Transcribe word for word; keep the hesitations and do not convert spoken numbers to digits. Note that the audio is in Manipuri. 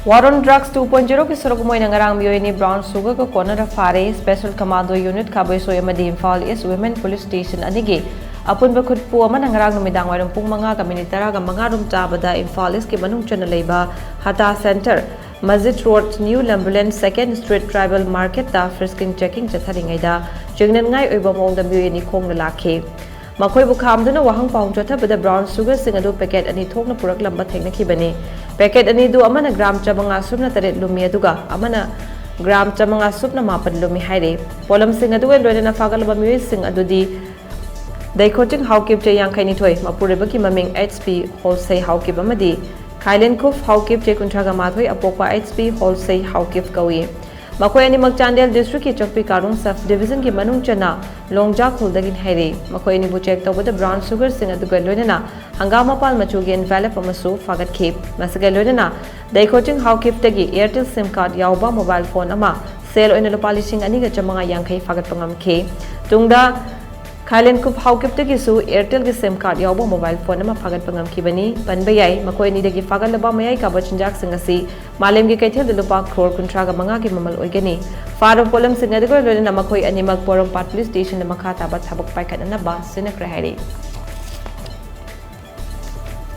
War on Drugs two point zero ꯒꯤ ꯁꯔꯨꯛ ꯑꯃ ꯑꯣꯏꯅ ꯉꯔꯥꯡ ꯃꯤꯑꯣꯏ ꯑꯅꯤ brown sugar ꯒ ꯀꯣꯟꯅꯔ ꯐꯥꯔꯦ꯫ Special Commando Unit ꯈꯥꯕꯩꯁꯣꯏ ꯑꯃꯗꯤ Imphal East Women Police Station ꯑꯅꯤꯒꯤ ꯑꯄꯨꯟꯕ ꯈꯨꯠꯄꯨ ꯑꯃꯅ ꯉꯔꯥꯡ ꯅꯨꯃꯤꯗꯥꯡ ꯋꯥꯏꯔꯝ ꯄꯨꯡ ꯃꯉꯥꯒ ꯃꯤꯅꯤꯠ ꯇꯔꯥꯒ ꯃꯉꯥ ꯔꯣꯝ ꯆꯥꯕꯗ ꯏꯝꯐꯥꯜ East ꯀꯤ ꯃꯅꯨꯡ ꯆꯟꯅ ꯂꯩꯕ ꯍꯇꯥ Centre, masjid road, New Lumberland Second Street Tribal Market ꯇ frisking checking ꯆꯠꯊꯔꯤꯉꯩꯗ ꯆꯤꯡꯅꯅꯤꯡꯉꯥꯏ ꯑꯣꯏꯕ ꯃꯑꯣꯡꯗ ꯃꯤꯑꯣꯏ ꯑꯅꯤ ꯈꯣꯡꯅ ꯂꯥꯛꯈꯤ꯫ ꯃꯈꯣꯏꯕꯨ ꯈꯥꯝꯗꯨꯅ ꯋꯥꯍꯪ ꯄꯥꯎꯍꯪ ꯆꯠꯊꯕꯗ brown sugar ꯁꯤꯡ ꯑꯗꯨ packet ꯑꯅꯤ ꯊꯣꯛꯅ ꯄꯨꯔꯛꯂꯝꯕ ꯊꯦꯡꯅꯈꯤꯕꯅꯤ꯫ Packet ꯑꯅꯤꯗꯨ ꯑꯃꯅ gram ꯆꯥꯃꯉꯥ ꯁꯨꯞꯅ ꯇꯔꯦꯠ ꯂꯨꯝꯃꯤ, ꯑꯗꯨꯒ ꯑꯃꯅ gram ꯆꯥꯃꯉꯥ ꯁꯨꯞꯅ ꯃꯥꯄꯟ ꯂꯨꯝꯃꯤ ꯍꯥꯏꯔꯤ꯫ ꯄꯣꯠꯂꯝꯁꯤꯡ ꯑꯗꯨꯒ ꯂꯣꯏꯅꯅ ꯐꯥꯒꯠꯂꯕ ꯃꯤꯑꯣꯏꯁꯤꯡ ꯑꯗꯨꯗꯤ ꯗꯩꯈꯣꯆꯤꯡ ꯍꯥꯎꯀꯤꯞ ꯆꯦ ꯌꯥꯡꯈꯩꯅꯤꯊꯣꯏ, ꯃꯄꯨꯔꯣꯏꯕꯒꯤ ꯃꯃꯤꯡ H P ꯍꯣꯜꯁꯩ ꯍꯥꯎꯀꯤꯞ ꯑꯃꯗꯤ ꯈꯥꯏꯂꯦꯟꯈꯨꯞ ꯍꯥꯎꯀꯤꯞ ꯆꯦ ꯀꯨꯟꯊ꯭ꯔꯥꯒ ꯃꯥꯊꯣꯏ, ꯑꯄꯣꯛꯄ H P ꯍꯣꯜꯁꯩ ꯍꯥꯎꯀꯤꯞ ꯀꯧꯏ꯫ ꯃꯈꯣꯏ ꯑꯅꯤꯃꯛ ꯆꯥꯟꯗꯦꯜ district ꯀꯤ ꯆꯧꯄꯤ ꯀꯥꯔꯣꯡ sub division ꯒꯤ ꯃꯅꯨꯡ ꯆꯟꯅ ꯂꯣꯡꯖꯥ ꯈꯨꯜꯗꯒꯤꯅꯤ ꯍꯥꯏꯔꯤ꯫ ꯃꯈꯣꯏ ꯑꯅꯤꯕꯨ check ꯇꯧꯕꯗ brown sugar ꯁꯤꯡ ꯑꯗꯨꯒ ꯂꯣꯏꯅꯅ ꯍꯪꯒꯥꯝ ꯃꯄꯥꯜ ꯃꯆꯨꯒꯤ envelope ꯑꯃꯁꯨ ꯐꯥꯒꯠꯈꯤ꯫ ꯃꯁꯤꯒ ꯂꯣꯏꯅꯅ ꯗꯩꯈꯣꯆꯤꯡ ꯍꯥꯎꯀꯤꯞꯇꯒꯤ Airtel sim card ꯌꯥꯎꯕ mobile phone ꯑꯃ, ꯁꯦꯜ ꯑꯣꯏꯅ ꯂꯨꯄꯥ ꯂꯤꯁꯤꯡ ꯑꯅꯤꯒ ꯆꯥꯃꯉꯥ ꯌꯥꯡꯈꯩ ꯐꯥꯒꯠꯄ ꯉꯝꯈꯤ꯫ ꯇꯨꯡꯗ ꯈꯥꯏꯂꯦꯟꯈꯨꯞ ꯍꯥꯎꯀꯤꯞꯇꯒꯤꯁꯨ Airtel ꯒꯤ sim card ꯌꯥꯎꯕ mobile phone ꯑꯃ ꯐꯥꯒꯠꯄ ꯉꯝꯈꯤꯕꯅꯤ꯫ ꯄꯟꯕ ꯌꯥꯏ, ꯃꯈꯣꯏ ꯑꯅꯤꯗꯒꯤ ꯐꯥꯒꯠꯂꯕ ꯃꯌꯥꯏ ꯀꯥꯕ ꯆꯤꯟꯖꯥꯛꯁꯤꯡ ꯑꯁꯤ ꯃꯥꯂꯦꯝꯒꯤ ꯀꯩꯊꯦꯜꯗ ꯂꯨꯄꯥ crore ꯀꯨꯟꯊ꯭ꯔꯥꯒ ꯃꯉꯥꯒꯤ ꯃꯃꯜ ꯑꯣꯏꯒꯅꯤ꯫ ꯐꯥꯔꯕ ꯄꯣꯠꯂꯝꯁꯤꯡ ꯑꯗꯨꯒ ꯂꯣꯏꯅꯅ ꯃꯈꯣꯏ ꯑꯅꯤꯃꯛ ꯄꯣꯔꯣꯝꯄꯥꯠ police station ꯗ ꯃꯈꯥ ꯇꯥꯕ ꯊꯕꯛ ꯄꯥꯏꯈꯠꯅꯅꯕ ꯁꯤꯟꯅꯈ꯭ꯔꯦ ꯍꯥꯏꯔꯤ꯫